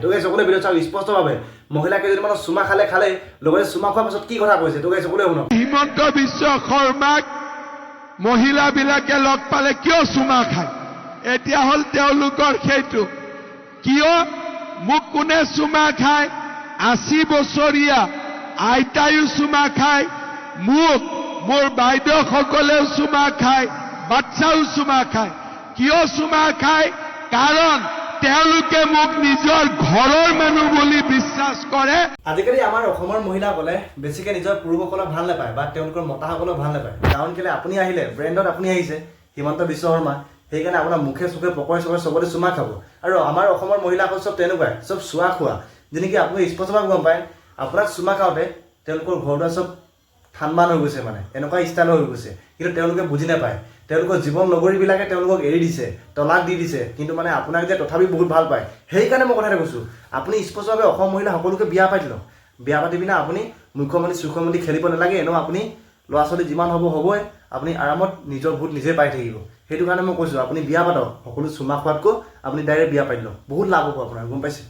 তো গাইছ, সকলোৱে ভিডিঅ' চাওক। স্পষ্টভাৱে মহিলা কেইজনীমানৰ চুমা খালে খালে, লগতে চুমা খোৱাৰ পাছত কি কথা কৈছে, তো গাইছ, সকলোৱে শুনক। হিমন্ত বিশ্ব শৰ্মাক মহিলাবিলাকে লগ পালে কিয় চুমা খায়? এতিয়া হ'ল তেওঁলোকৰ সেইটো। কিয় মোক কোনে চুমা খায়? 80 বছৰীয়া আইতায়ো চুমা খায় মোক, মোৰ বাইদেউসকলেও চুমা খায়, বাচ্চাও চুমা খায়। কিয় চুমা খায়? কাৰণ তেওঁলোকে মোক নিজৰ ঘৰৰ মানুহ বুলি বিশ্বাস কৰে। আজিকালি আমাৰ অসমৰ মহিলাসকলে বেছিকে নিজৰ পুৰুষসকলক ভাল নাপায় বা তেওঁলোকৰ মতাসকলক ভাল নাপায়। কাৰণ কেলে? আপুনি আহিলে, ব্ৰেণ্ডত আপুনি আহিছে, হিমন্ত বিশ্ব শৰ্মা, সেইকাৰণে আপোনাৰ মুখে চুখে, পকৰে চকৰে চবতে চুমা খাব। আৰু আমাৰ অসমৰ মহিলাসকল চব তেনেকুৱাই, চব চোৱা খোৱা। যেনেকি আপুনি স্পষ্টভাৱে গম পায়, আপোনাক চুমা খাওঁতে তেওঁলোকৰ ঘৰ দুৱাৰ চব থানবান হৈ গৈছে, মানে এনেকুৱা ষ্টাইলৰ হৈ গৈছে। কিন্তু তেওঁলোকে বুজি নাপায়, তেওঁলোকৰ জীৱন লগৰীবিলাকে তেওঁলোকক এৰি দিছে, তলাক দি দিছে, কিন্তু মানে আপোনাক যে তথাপি বহুত ভাল পায়। সেইকাৰণে মই কথা এটা কৈছোঁ, আপুনি স্পষ্টভাৱে অসম মহিলা সকলোকে বিয়া পাতি লওক। বিয়া পাতি পিনে আপুনি মুখ্যমন্ত্ৰী চুখ্যমন্ত্ৰী খেলিব নালাগে। এনেও আপুনি ল'ৰা ছোৱালী যিমান হ'ব হ'বই, আপুনি আৰামত নিজৰ ভোট নিজে পাই থাকিব। সেইটো কাৰণে মই কৈছোঁ, আপুনি বিয়া পাতক। সকলো চুমা খোৱাতকৈ আপুনি ডাইৰেক্ট বিয়া পাতি লওক, বহুত লাভ হ'ব আপোনাৰ, গম পাইছে?